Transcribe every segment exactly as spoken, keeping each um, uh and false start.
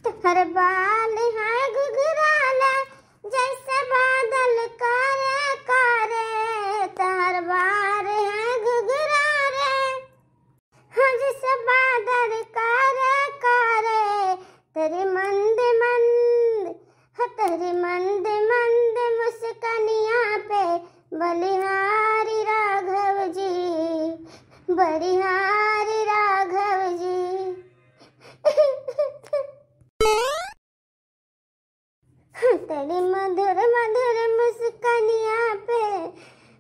तोहर बाल है घुघराले, जैसे बादल कारे कारे, तोहर बाल है घुघराले, हाँ, जैसे बादल कारे कारे, तोहरी मंद मंद, हाँ, तोहरी मंद मंद मुस्कनिया पे बलिहारी राघव जी, बलिहारी राघव जी। तेरी मधुर मधुर मुस्कानिया पे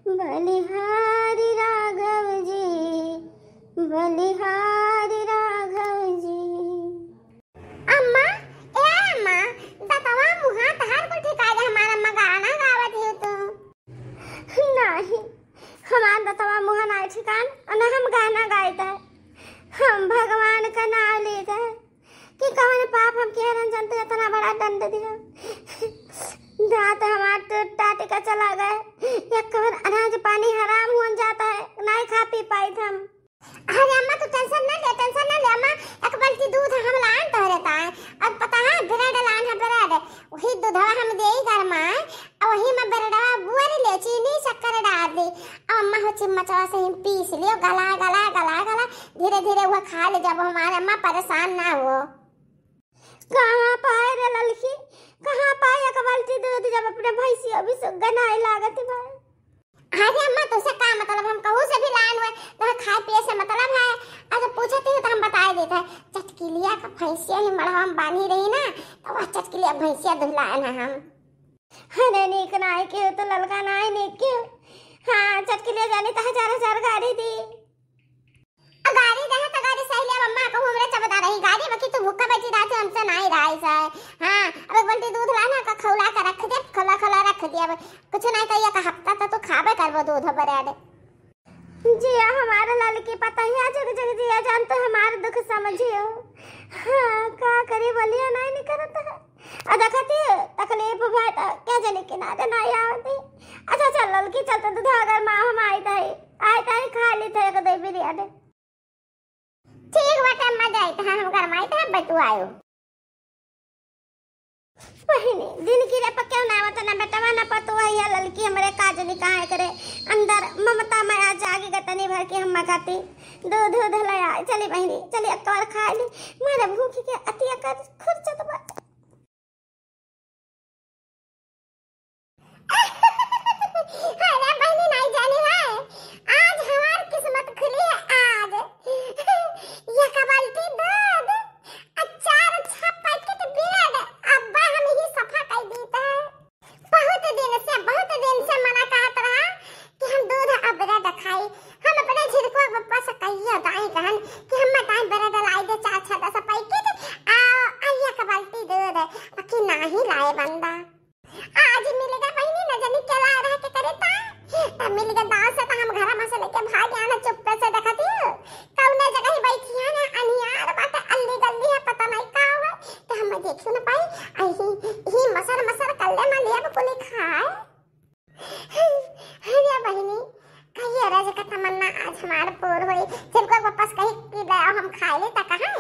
बलिहारी राघव जी, बलिहारी राघव जी। अम्मा, ए अम्मा, दतवा मुहा तहार कुल ठिका दे, हमार अम्मा गाना गावत ही तू। नाही, हमार दतवा मुहा नाई ठिकान, और न हम गाना गाइत है। हम भगवान का नाम लेइत है। कि कवन पाप हम किहे रहन जन तू इतना बड़ा दंड दिहा। दांत हमार टूट टाट के चला गए, या कवन अनाज पानी हराम हुन जात है, नाई खा पी पाइत हम। अरे अम्मा, तू tension ना ले, tension ना ले अम्मा, एक बाल्टी दूध हम लान तोहरे ताए, और पता है bread लान है, bread, वही दूधवा हम देई गरमाए, और वही में breadवा बुअर ले, चीनी शक्कर डाल दे, और अम्मा हो चिम्मचवा से ही पीस लियो, गला गला गला गला, धीरे धीरे वह खा ले, जब हमारे अम्मा परेशान ना हो। कहाँ पाए रे ललकी, कहाँ पाए एक बाल्टी दूध, जब अपने भैंसिया भी सुग्गा नाई लागत भाई। अरे अम्मा, तुझसे का मतलब, हम कहूँ से भी लान हुए, तो खाए पिए से मतलब है। अच्छा, पूछती हूँ तो हम बताए देते हैं। चटकिलिया का भैंसिया ही मड़वा में बांधी रही ना, तो वह चटकिलिया भैंसिया दुहलाए ना हम। अरे नीक नाई के हो तो ललका नाई नीक के हो। हाँ, चटकिलिया जाने तो हजार हजार गारी दी। अब गारी रहे तो गारी सही ले, अब अम्मा कहूँ हमरे चबदा रही गारी, बाकी तू भूखा बैठी रहती, हमसे नाई रही सै। हाँ, अब एक बाल्टी दूध ला ना, का खौला के रख दे, खौला खौला रख दे। अब कुछ नाई तो एक हफ्ता तो तू खाबे करबो दूध bread। जिया हमारे ललकी पतैया, जग जग जिया जान तो हमार दुख समझियो। हाँ, का करी, बोलिया नाई निकरत है। आ देखती तकलीफ भय त क्या जने किनारे नाई आवती। अच्छा चल ललकी, चल तो दूध अगर माँ हम आई ताई, आई ताई खा ली थे एक दो बिरयानी। ठीक बाटे अम्मा, जाई त हम गरमाई त बतुआयो। बहिनी, दिन की रे पक्के ना आवत ना बेटवा ना पतुआ, या ललकी हमरे का जनी कहाँ करे, अंदर ममता माया जागी गतनी भर के हम खाती। दूध दूध लाया, चली बहिनी, चली एक बार खा ली, मारे भूख के अतिया कर खुरचत बा। अरे बहिनी, नाई जानी है, आज हमार किस्मत खुली है आज। एक बाल्टी दूध, आ चार छह packet bread, अब्बा हम ही सफा कर दीत है। बहुत दिन से, बहुत दिन से मना कहत रहा कि हम दूध आ bread खाई। हम अपने झिनकुआ के पप्पा से कहियो दाई कहन कि हम ताई bread लाई दे चार छह दस packet, आ, आ एक बाल्टी दूध, बाकी नाही लाए बंदा। आज मिलेगा बहिनी, न जानी केला रह के करे ता। तब मिल गया दांत से, तो हम घर में से लेके भाग आना चुप्पे से, देखा दियो। कौने जगह ही बैठी है ना, अनियार बाटे, अल्ली गल्ली है, पता नहीं का हुआ। तो हम देखियो ना पाई, अही, ही मसर मसर कल्ले में लेब कुली खाए। अरे बहिनी, कहिए राज का तमन्ना आज हमार पूर होई। जिनको वापस कही कि ले आओ, हम खाए ले, ता कहाँ?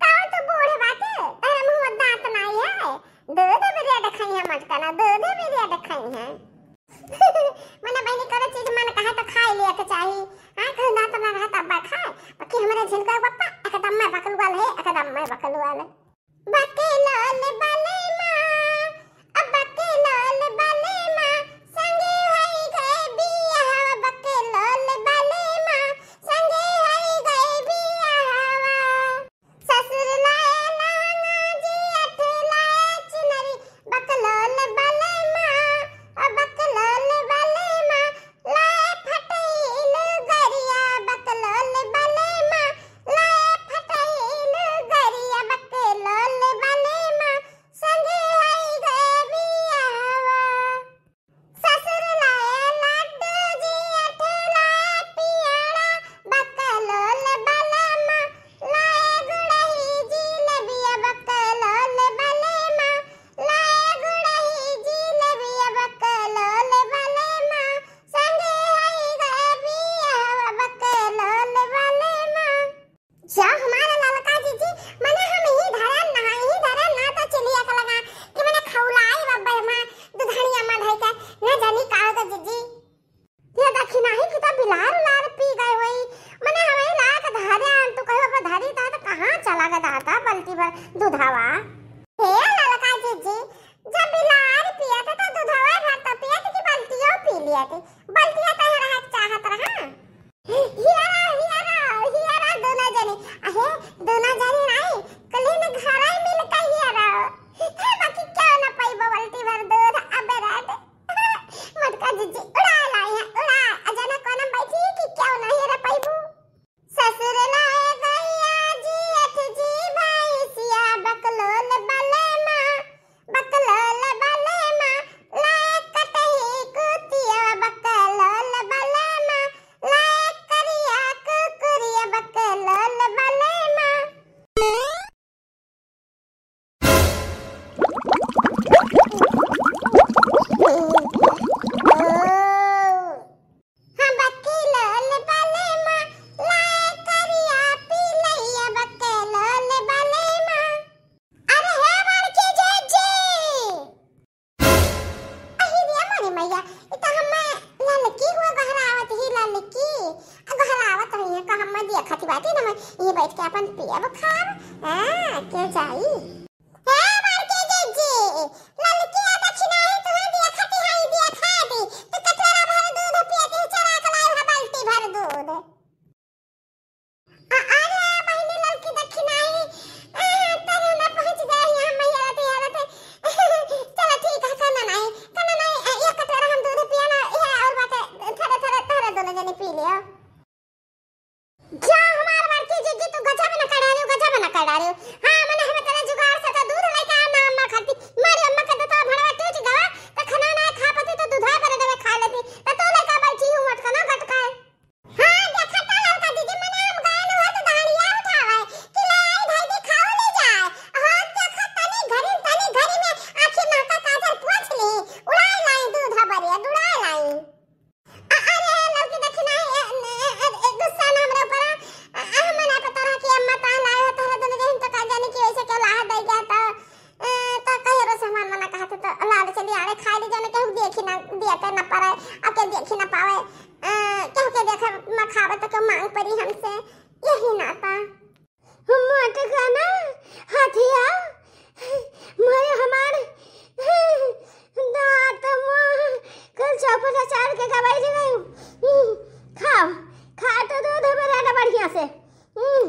कौन तू बूढ़ बाटे? तेरे मुंह में दांत नाई है। दूध bread खाई है मटकना, दूध bread खाई है। मने बहिनी, कौनो चीज मन कहे तो खाए लिया के चाही। हाँ, कहूँ दांत ना रहे तब खाए। बाकी हमारे झिनका पप्पा एकदम में बकलुआल है, एकदम में बकलुआल है। बकलोल बाले माँ, अब बकलोल बाले माँ, संगे होई गए बियाह। बकलोल बाले माँ, संगे होई गए बियाह। ससुर लाए लहंगा जी, अठ लाए चुनरी, बकलोल बलमा, ओ बकलोल बलमा, लाए फटैल गरिया, बकलोल बलमा, लाए फटैल गरिया, बकलोल अपन पियब खाब, हाँ, के जाई। हे बड़की जिज्जी, ललकिया दखिनाही तुहे दिया खाती हाई दिया खा दी, तू कटोरा भर दूध पिया के चरा के लाई है, बाल्टी भर दूध। अ-, अरे बहिनी ललकी दखिनाही, अ, तोरे में पहुँच गए यहाँ मैया रतिया रते। चलो ठीक है, कना नाई, कना नाई, अ, एक कटोरा हम दूध पिया ना, ये और बाटे, थोड़े, थोड़े, थोड़े दोनों जने पी लियो। जा हमार बड़की जिज्जी, तू गजब न कर डालियो, गजब न कर डालियो। हाँ, मने हमें तेरे जुगाड़ से तो दूध लेके आ ना अम्मा खाती। मारी अम्मा के तो भड़वा टूट गवा, तो खाना ना खा पाती तो दूधवा पर देवे खा लेती। तो तू लेके बैठी हूँ मटका ना गटका है। हाँ, देखा तो ललका दीदी, मने हम गए न हो तो दहनिया उठावे, कि ले आई भाई जी खाओ ले जाए। हाँ, देखा तनी घड़ी, तनी घड़ी में आँखी में का काजर पोंछ ली, उड़ाए लाई दूध हबरिया, उड़ाए लाई। अ-, अरे, ललकी दखिनाही, ए, ए, ए, ए, गुस्सा ना हमरे ऊपर, अ, अ, मने पता रहा कि अम्मा तान आए हो, तोहरे दोनों जन तो का जाने कि वैसे क्यों लाह दे गया, तो, अ, तो कहिए रो सामान मना कहा थे, तो लाल चली आड़े खाए ले जाने, केहू देखी ना, दिया के ना पावे, अब के देखी ना पावे, अ, केहू के देखे ना खावे, तो क्यों मांग पड़ी हमसे, यही नाता। मटका ना हथिया, मोरे हमार दांत मुंह कुल चौपट अचार के गवाई जगाई। हम्म, खाओ, खा तो दूध हमारा ना बढ़िया से। हम्म,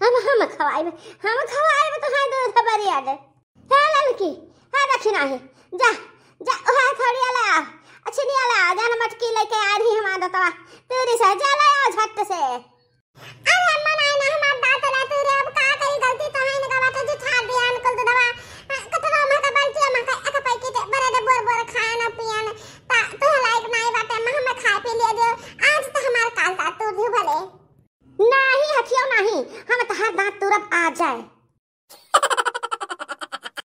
हम, हम खवाइब, हम खवाइब तो है दूध हमारी आडे। हे ललकी, हे दखिनाही, जा, जा, ओहे थरिया ले आ, अछिनिया ले आ, जान मटकी लेके आ रही हमार दतवा, तेरी से, जा ले आ झट से। अरे अम्मा, नाई ना, हमार दांत ना तू रे, अब का करी, गलती तो है ना, बाटे जो छाड़ दिया अनकुल दूधवा। कतरा महका बाल्टी, महका एक पैकेट बरे दे, बोर बोर खाए ना,